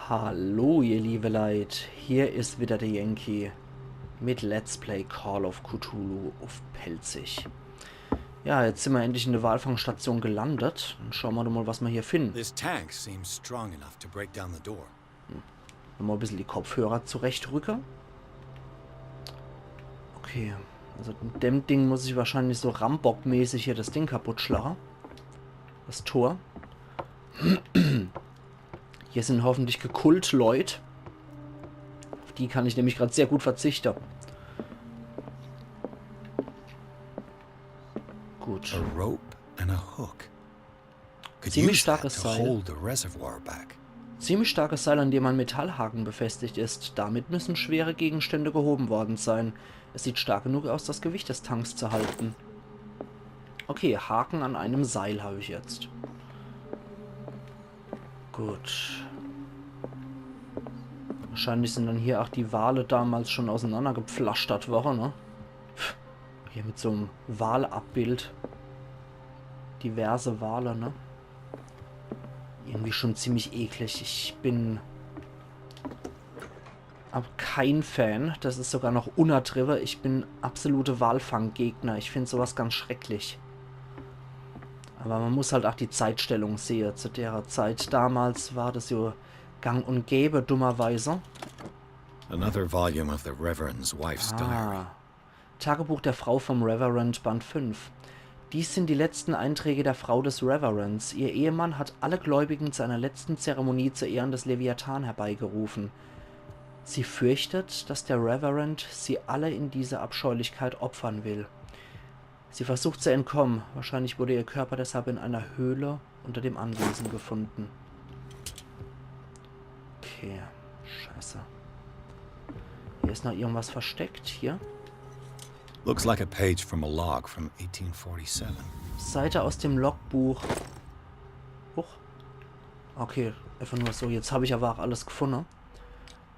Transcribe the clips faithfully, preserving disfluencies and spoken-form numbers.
Hallo, ihr liebe Leit, hier is wieder der Yankee mit Let's Play Call of Cthulhu uff Pälzisch. Ja, jetzt sin mer endlich in der Walfangstation gelandet. Dann schaue mer doch mal, was mer hier finden. This tank seems strong enough to break down the door. Nochmal e bissel die Kopfhörer zurechtrücke. Okay, also mit dem Ding muss ich wahrscheinlich so Rambock-mäßig hier das Ding kaputt schlage. Das Tor. Hier sin hoffentlich Kult-Leut. Uff die kann ich nämlich grad sehr gut verzichte. Gut. A rope and a hook. Could Ziemlich use that starkes to Seil. Hold the reservoir back. Ziemlich starkes Seil, an dem ein Metallhaken befestigt ist. Damit müssen schwere Gegenstände gehoben worden sein. Es sieht stark genug aus, das Gewicht des Tanks zu halten. Okay, Haken an einem Seil habe ich jetzt. Gut. Wahrscheinlich sin dann hier auch die Wale damals schon auseinandergepflaschtert worre, ne? Hier mit so'm Walabbild. Diverse Wale, ne? Irgendwie schon ziemlich eklig. Ich bin aber kein Fan. Das is sogar noch unnertriwwe. Ich bin absolute Walfanggegner. Ich find sowas ganz schrecklich. Aber mer muss halt auch die Zeitstellung sehe. Zu derer Zeit damals war das jo gang und gäbe, dummerweise. Another volume of the Reverend's wife's diary. Ah. Tagebuch der Frau vom Reverend, Band fünf. Dies sind die letzten Einträge der Frau des Reverends. Ihr Ehemann hat alle Gläubigen zu einer letzten Zeremonie zu Ehren des Leviathan herbeigerufen. Sie fürchtet, dass der Reverend sie alle in diese Abscheulichkeit opfern will. Sie versucht zu entkommen. Wahrscheinlich wurde ihr Körper deshalb in einer Höhle unter dem Anwesen gefunden. Okay, scheiße. Hier is noch irgendwas versteckt. Hier. Looks like a page from a log from eighteen forty-seven. Seite aus dem Logbuch. Huch. Okay, einfach nur so. Jetzt hab ich aber auch alles gefunde.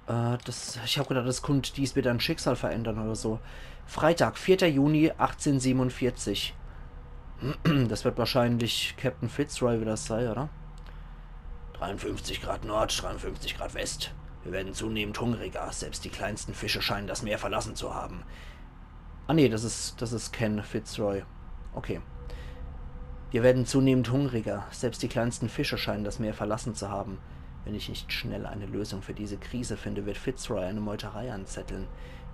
Äh, das, ich hab gedacht, das kommt, dies wird dein Schicksal verändern oder so. Freitag, vierter Juni, achtzehn siebenundvierzig. Das wird wahrscheinlich Captain Fitzroy wieder sei, oder? Dreiundfünfzig Grad Nord, dreiundfünfzig Grad West. Wir werden zunehmend hungriger. Selbst die kleinsten Fische scheinen das Meer verlassen zu haben. Ah nee, das is, das is Ken Fitzroy. Okay. Wir werden zunehmend hungriger. Selbst die kleinsten Fische scheinen das Meer verlassen zu haben. Wenn ich nicht schnell eine Lösung für diese Krise finde, wird Fitzroy eine Meuterei anzetteln.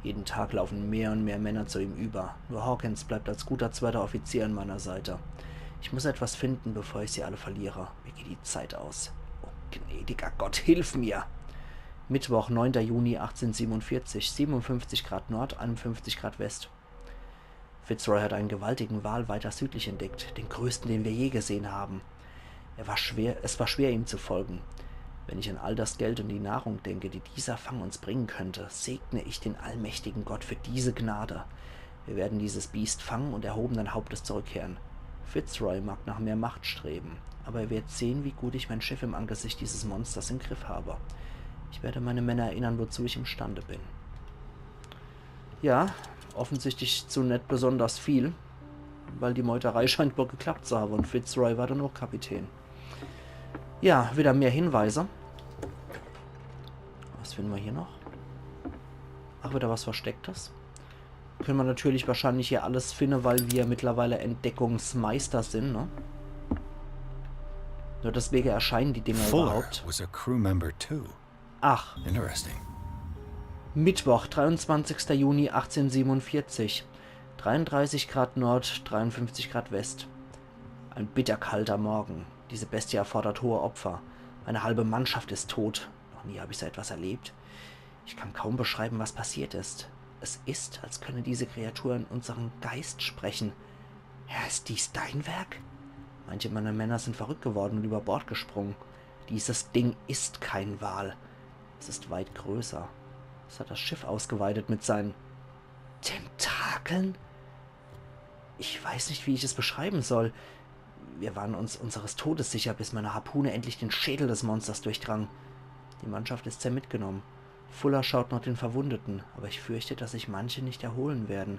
Jeden Tag laufen mehr und mehr Männer zu ihm über. Nur Hawkins bleibt als guter zweiter Offizier an meiner Seite. Ich muss etwas finden, bevor ich sie alle verliere. Mir geht die Zeit aus. Oh, gnädiger Gott, hilf mir! Mittwoch, neunter Juni achtzehn siebenundvierzig, siebenundfünfzig Grad Nord, einundfünfzig Grad West. Fitzroy hat einen gewaltigen Wal weiter südlich entdeckt, den größten, den wir je gesehen haben. Er war schwer, es war schwer, ihm zu folgen. Wenn ich an all das Geld und die Nahrung denke, die dieser Fang uns bringen könnte, segne ich den allmächtigen Gott für diese Gnade. Wir werden dieses Biest fangen und erhobenen Hauptes zurückkehren. Fitzroy mag nach mehr Macht streben, aber er wird sehen, wie gut ich mein Schiff im Angesicht dieses Monsters im Griff habe. Ich werde meine Männer erinnern, wozu ich imstande bin. Ja, offensichtlich zu net besonders viel, weil die Meuterei scheint wohl geklappt zu haben und Fitzroy war dann auch Kapitän. Ja, wieder mehr Hinweise. Was finden wir hier noch? Ach, wieder was Verstecktes. Können wir natürlich wahrscheinlich hier alles finden, weil wir mittlerweile Entdeckungsmeister sind, ne? Nur deswegen erscheinen die Dinger Fuller überhaupt. Was a crew member too. Ach, Interesting. Mittwoch, dreiundzwanzigster Juni achtzehnhundertsiebenundvierzig. Dreiunddreißig Grad Nord, dreiundfünfzig Grad West. Ein bitterkalter Morgen. Diese Bestie erfordert hohe Opfer. Meine halbe Mannschaft ist tot. Noch nie habe ich so etwas erlebt. Ich kann kaum beschreiben, was passiert ist. Es ist, als könne diese Kreatur in unserem Geist sprechen. Herr, ist dies dein Werk? Manche meiner Männer sind verrückt geworden und über Bord gesprungen. Dieses Ding ist kein Wal. Es ist weit größer. Es hat das Schiff ausgeweidet mit seinen Tentakeln? Ich weiß nicht, wie ich es beschreiben soll. Wir waren uns unseres Todes sicher, bis meine Harpune endlich den Schädel des Monsters durchdrang. Die Mannschaft ist sehr mitgenommen. Fuller schaut nach den Verwundeten, aber ich fürchte, dass sich manche nicht erholen werden.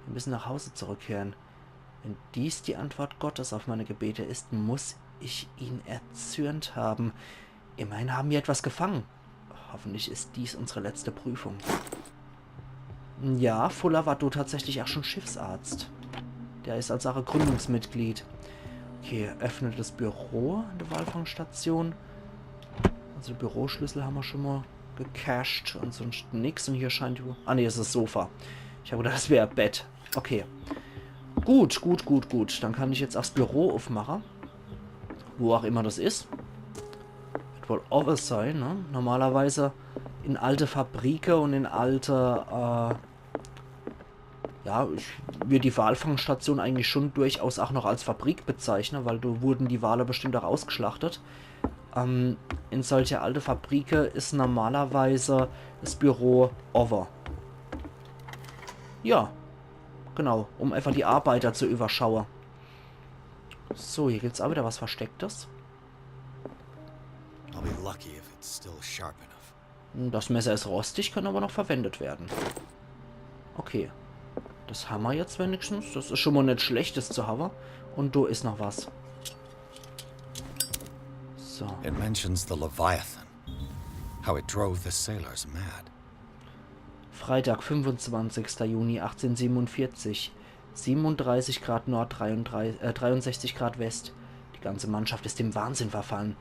Wir müssen nach Hause zurückkehren. Wenn dies die Antwort Gottes auf meine Gebete ist, muss ich ihn erzürnt haben. Immerhin haben wir etwas gefangen. Hoffentlich ist dies unsere letzte Prüfung. Ja, Fuller war do tatsächlich auch schon Schiffsarzt. Der ist also auch ein Gründungsmitglied. Okay, öffnet das Büro in der Walfangstation. Also Büroschlüssel haben wir schon mal gecached und sonst nix. Und hier scheint wo... Ah ne, es ist Sofa. Ich habe gedacht, das wäre Bett. Okay. Gut, gut, gut, gut. Dann kann ich jetzt auch das Büro aufmachen. Wo auch immer das ist. Wird wohl owwe sein, ne? Normalerweise in alte Fabrike und in alte, äh, ja, ich würd die Walfangstation eigentlich schon durchaus auch noch als Fabrik bezeichnen, weil do wurden die Wale bestimmt auch ausgeschlachtet. Ähm, in solche alte Fabrike ist normalerweise das Büro owwe. Ja, genau, um einfach die Arbeiter zu überschauen. So, hier gibt's auch wieder was Verstecktes. I'll be lucky if it's still sharp enough. Das Messer ist rostig, kann aber noch verwendet werden. Okay. Das haben wir jetzt wenigstens. Das ist schon mal nicht schlecht, das zu haben. Und da ist noch was. So. It mentions the Leviathan. How it drove the sailors mad. Freitag, fünfundzwanzigster Juni achtzehnhundertsiebenundvierzig. Siebenunddreißig Grad Nord, dreiunddreißig, äh, dreiundsechzig Grad West. Die ganze Mannschaft ist dem Wahnsinn verfallen.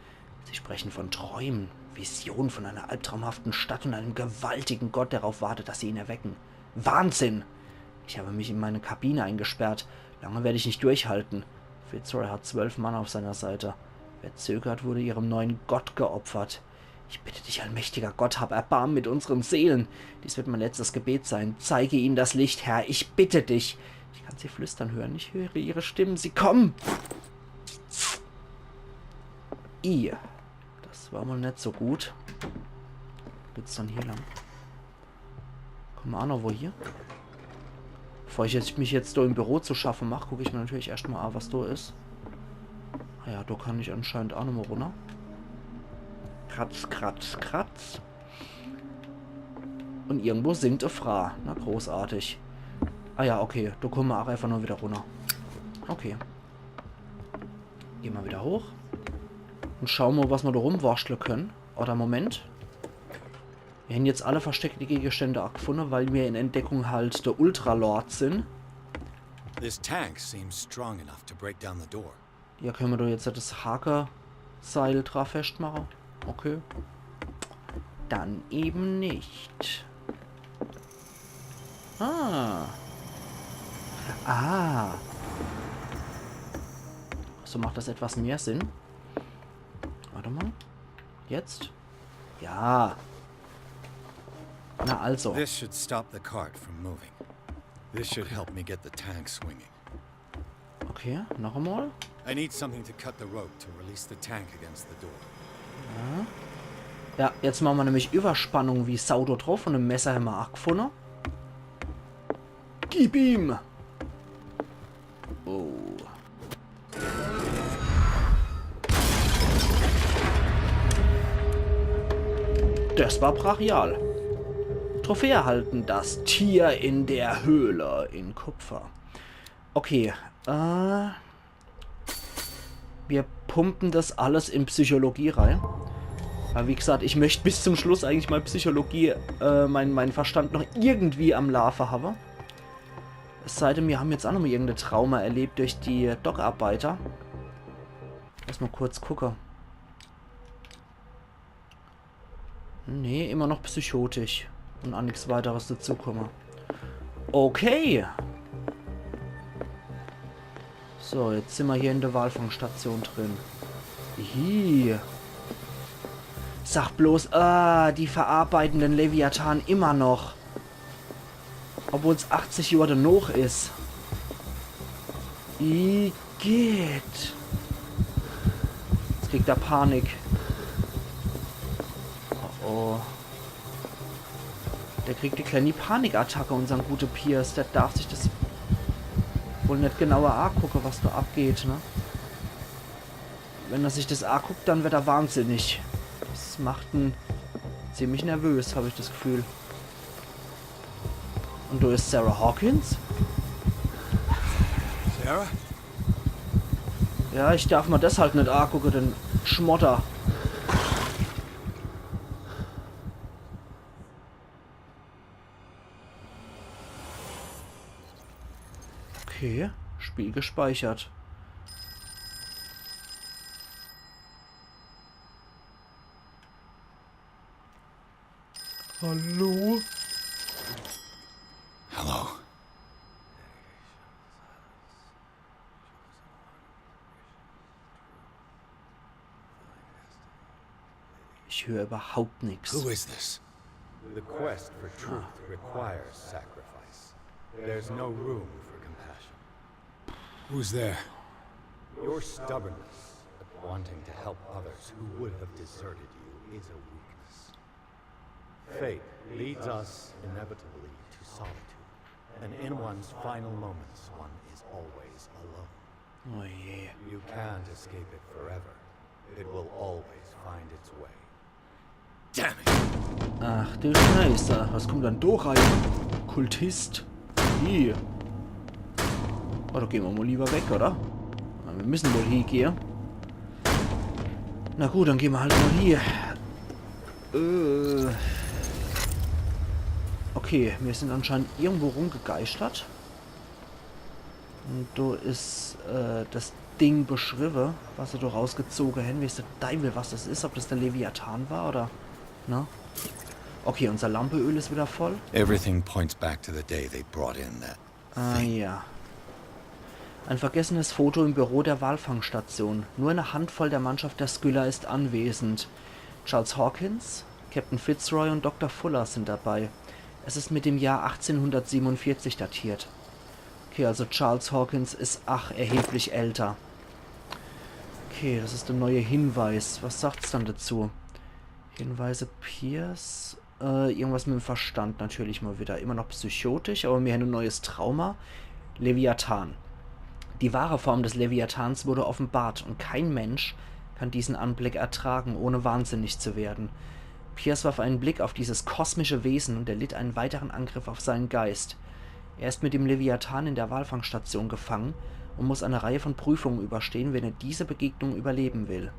Sie sprechen von Träumen, Visionen von einer albtraumhaften Stadt und einem gewaltigen Gott, der darauf wartet, dass sie ihn erwecken. Wahnsinn! Ich habe mich in meine Kabine eingesperrt. Lange werde ich nicht durchhalten. Fitzroy hat zwölf Mann auf seiner Seite. Wer zögert, wurde ihrem neuen Gott geopfert. Ich bitte dich, allmächtiger Gott, hab Erbarmen mit unseren Seelen. Dies wird mein letztes Gebet sein. Zeige ihnen das Licht, Herr. Ich bitte dich. Ich kann sie flüstern hören. Ich höre ihre Stimmen. Sie kommen. I. Das war mal nicht so gut. Geht's dann hier lang? Kommen wir auch noch wo hier? Bevor ich jetzt, mich jetzt da im Büro zu schaffen mache, gucke ich mir natürlich erstmal an, was da ist. Ah ja, da kann ich anscheinend auch nochmal runter. Kratz, kratz, kratz. Und irgendwo singt e Fra. Na, großartig. Ah ja, okay. Da kommen wir auch einfach nur wieder runter. Okay. Gehen wir wieder hoch. Und schauen wir, was wir da rumwurschteln können. Oder Moment. Wir haben jetzt alle versteckte Gegenstände auch gefunden, weil wir in Entdeckung halt der Ultralord sind. This tank seems strong enough to break down the door. Ja, können wir da jetzt das Hakeseil dran festmachen? Okay. Dann eben nicht. Ah. Ah. So macht das etwas mehr Sinn. Warte mal. Jetzt? Ja. Na also. This should stop the cart from moving. This should help me get the tank swinging. Okay, noch einmal. I need something to cut the rope to release the tank against the door. Ja, jetzt machen wir nämlich Überspannung wie Sau da drauf und ein Messer haben wir auch gefunden. Gib ihm! Oh. Das war brachial. Trophäe erhalten, das Tier in der Höhle in Kupfer. Okay, äh, wir pumpen das alles in Psychologie rein. Aber wie gesagt, ich möchte bis zum Schluss eigentlich mal Psychologie, äh, mein, mein Verstand noch irgendwie am Laufen haben. Es sei denn, wir haben jetzt auch noch mal irgendein Trauma erlebt durch die Dockarbeiter. Lass mal kurz gucken. Nee, immer noch psychotisch. Und an nichts weiteres dazukomme. Okay. So, jetzt sind wir hier in der Walfangstation drin. Hi. Sag bloß, ah, die verarbeiten den Leviathan immer noch. Obwohl's achtzig Jahre danach is. Igitt. Jetzt kriegt er Panik. Oh, oh. Der kriegt die kleine Panikattacke, unsern gute Pierce. Der darf sich das wohl net genauer angucke, was da abgeht, ne? Wenn er sich das anguckt, dann wird er wahnsinnig. Das macht ihn ziemlich nervös, hab ich das Gefühl. Und da is Sarah Hawkins? Sarah? Ja, ich darf mir das halt net angucke, den Schmotter. Okay, Spiel gespeichert. Hallo? Hello. Ich höre überhaupt nichts. Who is this? The quest for truth requires sacrifice. There's no room for compassion. Who's there? Your stubbornness, wanting to help others who would have deserted you, is a weakness. Fate leads us inevitably to solitude, and in one's final moments, one is always alone. Oh je. You can't escape it forever. It will always find its way. Damn it! Ach du Scheiße, was kommt dann do rein? Kultist. Wie? Oh, do gehn mer mal lieber weg, oder? Na, mir müssen wohl hie gehn. Na gut, dann gehn mer halt mal hie. Äh. Okay, mir sind anscheinend irgendwo rumgegeistert. Und do is äh, das Ding beschriebe, was se do rausgezoge hen. Weeß de Deiwel, was das is, ob das der Leviathan war oder. Ne? Okay, unser Lampeöl is wieder voll. Everything points back to the day they brought in that. Ah ja. Ein vergessenes Foto im Büro der Walfangstation. Nur eine Handvoll der Mannschaft der Skylla ist anwesend. Charles Hawkins, Captain Fitzroy und Doktor Fuller sind dabei. Es ist mit dem Jahr achtzehnhundertsiebenundvierzig datiert. Okay, also Charles Hawkins is ach erheblich älter. Okay, das is der neue Hinweis. Was sagt's dann dazu? Hinweise Pierce. Äh, irgendwas mit dem Verstand natürlich mal wieder. Immer noch psychotisch, aber mir hen e neues Trauma. Leviathan. Die wahre Form des Leviathans wurde offenbart und kein Mensch kann diesen Anblick ertragen, ohne wahnsinnig zu werden. Pierce warf einen Blick auf dieses kosmische Wesen und erlitt einen weiteren Angriff auf seinen Geist. Er ist mit dem Leviathan in der Walfangstation gefangen und muss eine Reihe von Prüfungen überstehen, wenn er diese Begegnung überleben will.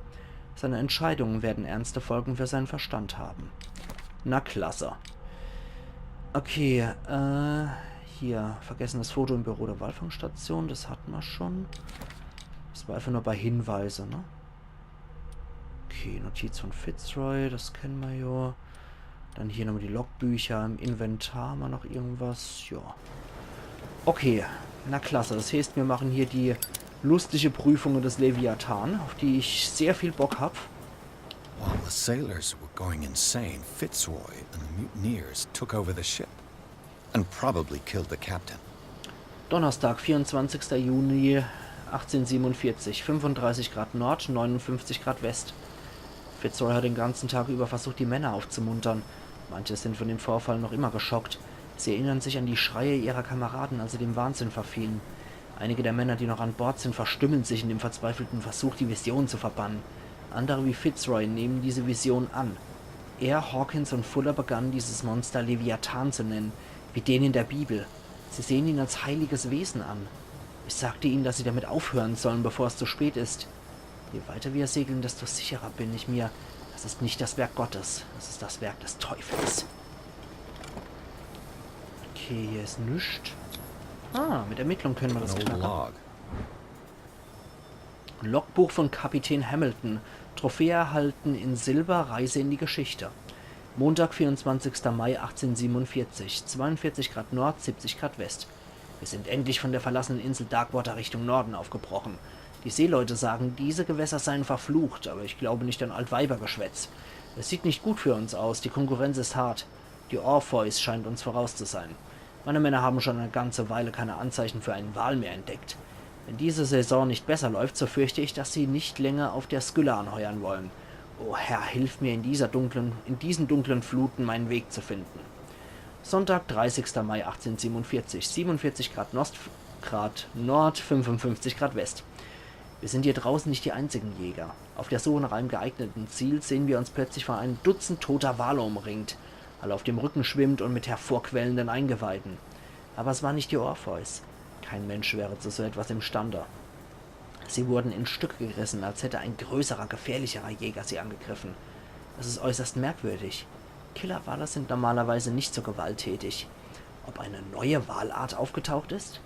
Seine Entscheidungen werden ernste Folgen für seinen Verstand haben. Na klasse. Okay, äh, hier, vergessenes Foto im Büro der Walfangstation, das hat mer schon. Das war einfach nur bei Hinweise, ne? Okay, Notiz von Fitzroy, das kenne mer jo. Dann hier nochmal die Logbücher, im Inventar hammer noch irgendwas, ja. Okay, na klasse, das heeßt, mir machen hier die lustige Prüfung des Leviathan, auf die ich sehr viel Bock hab. While the sailors were going insane, Fitzroy and the mutineers took over the ship and probably killed the captain. Donnerstag, vierundzwanzigster Juni achtzehnhundertsiebenundvierzig, fünfunddreißig Grad Nord, neunundfünfzig Grad West. Fitzroy hat den ganzen Tag über versucht, die Männer aufzumuntern. Manche sind von dem Vorfall noch immer geschockt. Sie erinnern sich an die Schreie ihrer Kameraden, als sie dem Wahnsinn verfielen. Einige der Männer, die noch an Bord sind, verstümmeln sich in dem verzweifelten Versuch, die Vision zu verbannen. Andere wie Fitzroy nehmen diese Vision an. Er, Hawkins und Fuller begannen, dieses Monster Leviathan zu nennen, wie den in der Bibel. Sie sehen ihn als heiliges Wesen an. Ich sagte ihnen, dass sie damit aufhören sollen, bevor es zu spät ist. Je weiter wir segeln, desto sicherer bin ich mir, das ist nicht das Werk Gottes, das ist das Werk des Teufels. Okay, hier is nix. Ah, mit Ermittlung kenne mer das An old knacken. Log. Logbuch von Kapitän Hamilton. Trophäe erhalten in Silber, Reise in die Geschichte. Montag, vierundzwanzigster Mai achtzehnhundertsiebenundvierzig, zweiundvierzig Grad Nord, siebzig Grad West. Wir sind endlich von der verlassenen Insel Darkwater Richtung Norden aufgebrochen. Die Seeleute sagen, diese Gewässer seien verflucht, aber ich glaube nicht an Altweibergeschwätz. Es sieht nicht gut für uns aus, die Konkurrenz ist hart. Die Orpheus scheint uns voraus zu sein. Meine Männer haben schon eine ganze Weile keine Anzeichen für einen Wal mehr entdeckt. Wenn diese Saison nicht besser läuft, so fürchte ich, dass sie nicht länger auf der Skylla anheuern wollen. O Herr, hilf mir in dieser dunklen, in diesen dunklen Fluten meinen Weg zu finden. Sonntag, dreißigster Mai achtzehnhundertsiebenundvierzig, siebenundvierzig Grad Nost, Grad Nord, fünfundfünfzig Grad West. Wir sind hier draußen nicht die einzigen Jäger. Auf der Suche nach einem geeigneten Ziel sehen wir uns plötzlich von einem Dutzend toter Wale umringt, alle auf dem Rücken schwimmend und mit hervorquellenden Eingeweiden. Aber es waren nicht die Orpheus. Kein Mensch wäre zu so etwas imstande. Sie wurden in Stücke gerissen, als hätte ein größerer, gefährlicherer Jäger sie angegriffen. Das ist äußerst merkwürdig. Killerwale sind normalerweise nicht so gewalttätig. Ob eine neue Walart aufgetaucht ist?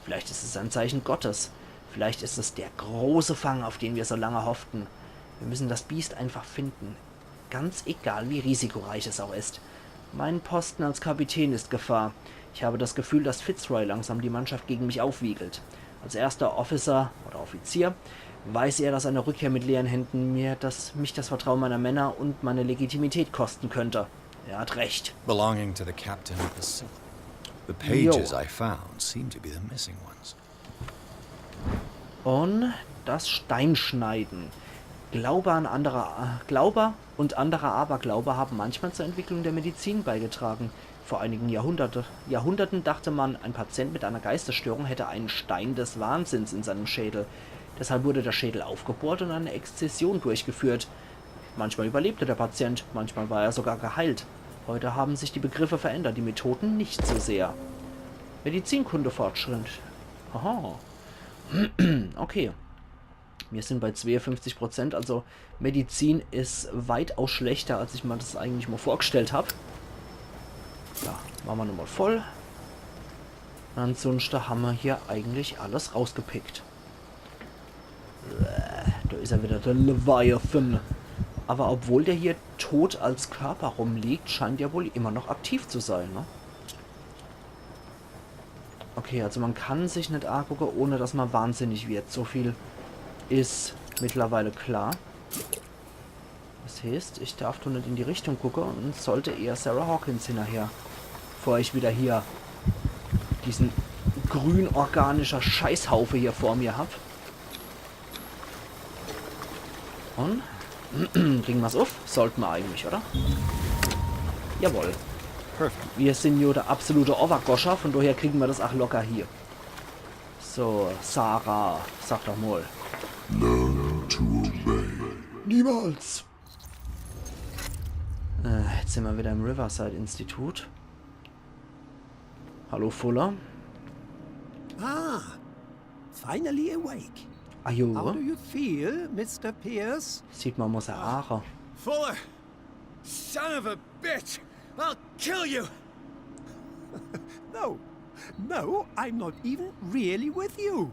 Vielleicht ist es ein Zeichen Gottes. Vielleicht ist es der große Fang, auf den wir so lange hofften. Wir müssen das Biest einfach finden. Ganz egal, wie risikoreich es auch ist. Mein Posten als Kapitän ist Gefahr. Ich habe das Gefühl, dass Fitzroy langsam die Mannschaft gegen mich aufwiegelt. Als erster Officer oder Offizier weiß er, dass eine Rückkehr mit leeren Händen mir das, mich das Vertrauen meiner Männer und meine Legitimität kosten könnte. Er hat recht. Belonging to the captain of the Silk. The pages Jo. I found seem to be the missing ones. Und das Steinschneiden. Glaube an andere, Glaube und anderer Aberglaube haben manchmal zur Entwicklung der Medizin beigetragen. Vor einigen Jahrhunderte, Jahrhunderten dachte man, ein Patient mit einer Geistesstörung hätte einen Stein des Wahnsinns in seinem Schädel. Deshalb wurde der Schädel aufgebohrt und eine Exzission durchgeführt. Manchmal überlebte der Patient, manchmal war er sogar geheilt. Heute haben sich die Begriffe verändert, die Methoden nicht so sehr. Medizinkunde Fortschritt. Aha. Okay. Wir sind bei zweiundfünfzig Prozent, also Medizin ist weitaus schlechter, als ich mir das eigentlich mal vorgestellt hab. Ja, machen wir nochmal voll. Und ansonsten haben wir hier eigentlich alles rausgepickt. Äh, da ist er wieder, der Leviathan. Aber obwohl der hier tot als Körper rumliegt, scheint er wohl immer noch aktiv zu sein, ne? Okay, also man kann sich net angucke, ohne dass man wahnsinnig wird. So viel ist mittlerweile klar. Das heißt, ich darf doch net in die Richtung gucke und sollte eher Sarah Hawkins hinterher, bevor ich wieder hier diesen grünorganischer Scheißhaufe hier vor mir hab. Und? Kriegen wir's uff? Sollten wir eigentlich, oder? Jawohl. Perfect. Wir sind jo der absolute Overgoscher, von daher kriegen wir das ach locker hier. So, Sarah, sag doch mal. Learn to obey. Niemals! Äh, jetzt sind wir wieder im Riverside Institut. Hallo Fuller. Ah, finally awake. Ajo. How do you feel, Mister Pierce? Sieht man, muss er aache. Fuller! Son of a bitch! I'll kill you! No, no, I'm not even really with you.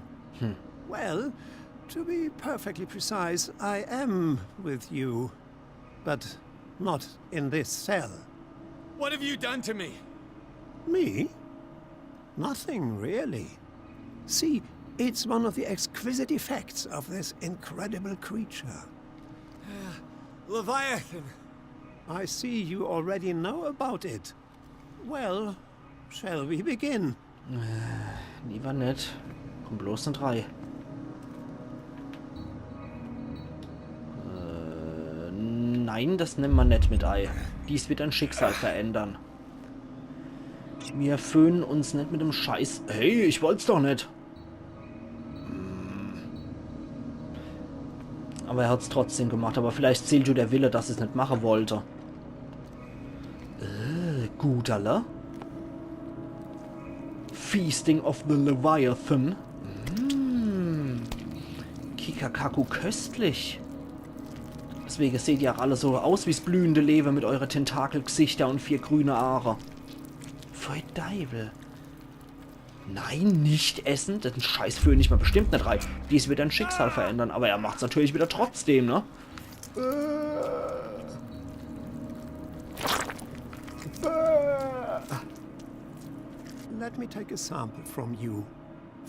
Well, to be perfectly precise, I am with you. But not in this cell. What have you done to me? Me? Nothing, really. See, it's one of the exquisite effects of this incredible creature. Leviathan! I see you already know about it. Well, shall we begin? Lieber net. Kommt bloß ne drei. Äh, nein, das nimmt man net mit ei. Dies wird dein Schicksal verändern. Wir föhnen uns net mit dem Scheiß. Hey, ich wollt's doch net. Hm. Aber er hat's trotzdem gemacht. Aber vielleicht zählt jo der Wille, dass ich's net mache wollte. Äh, Gudala? Feasting of the Leviathan. Mm. Kikakaku köstlich. Deswegen seht ihr auch alle so aus wie's blühende Leben mit eure Tentakelgesichter und vier grüne Aache. Pfui Deiwel. Nein, nicht essen. Den Scheiß föhn ich mir bestimmt net ei. Dies wird dein Schicksal verändern, aber er macht's natürlich wieder trotzdem, ne? Let me take a sample from you.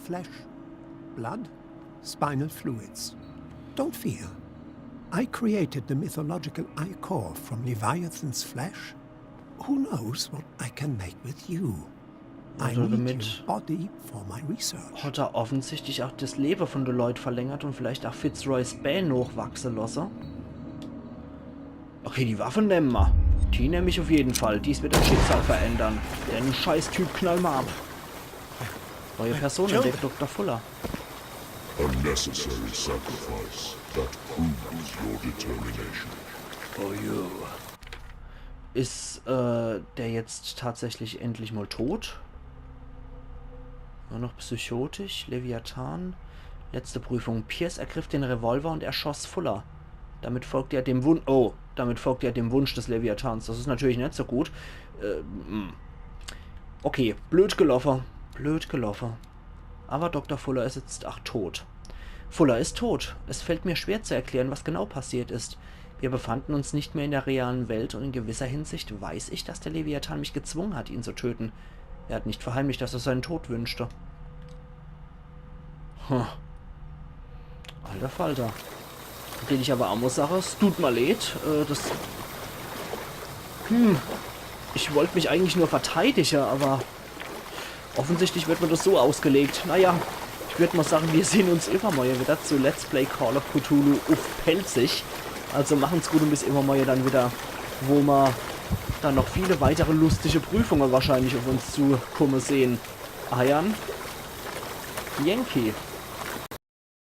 Flesh, blood, spinal fluids. Don't fear. I created the mythological ichor from Leviathan's flesh. Who knows what I can make with you? I Also need damit your body for my research. Hat er offensichtlich auch das Leben von de Leut verlängert und vielleicht auch Fitzroys Bää nochwachse lasse. Okay, die Waffe nemme ma. Die nemm ich auf jeden Fall. Dies wird dein Schicksal verändern. Den Scheißtyp knall ma ab. Neue Person entdeckt, Doktor Fuller. A necessary sacrifice that proves your determination. Is äh, der jetzt tatsächlich endlich mal tot? Nur noch psychotisch, Leviathan. Letzte Prüfung. Pierce ergriff den Revolver und erschoss Fuller. Damit folgte er dem Wunsch. Oh, damit folgte er dem Wunsch des Leviathans. Das ist natürlich nicht so gut. Äh, mm. Okay, blöd gelaufen. Blöd gelaufen. Aber Doktor Fuller ist jetzt, ach, tot. Fuller ist tot. Es fällt mir schwer zu erklären, was genau passiert ist. Wir befanden uns nicht mehr in der realen Welt und in gewisser Hinsicht weiß ich, dass der Leviathan mich gezwungen hat, ihn zu töten. Er hat nicht verheimlicht, dass er seinen Tod wünschte. Hm. Alter Falter. Will ich aber amo sache, es tut mir leid. Äh, das. Hm. Ich wollt mich eigentlich nur verteidige, aber offensichtlich wird mir das so ausgelegt. Naja, ich würd mal sagen, wir sehen uns übermorgen wieder zu Let's Play Call of Cthulhu uff Pälzisch. Also machen's gut und bis übermorgen dann wieder, wo ma dann noch viele weitere lustige Prüfungen wahrscheinlich auf uns zukommen sehen. Eiern Yankee.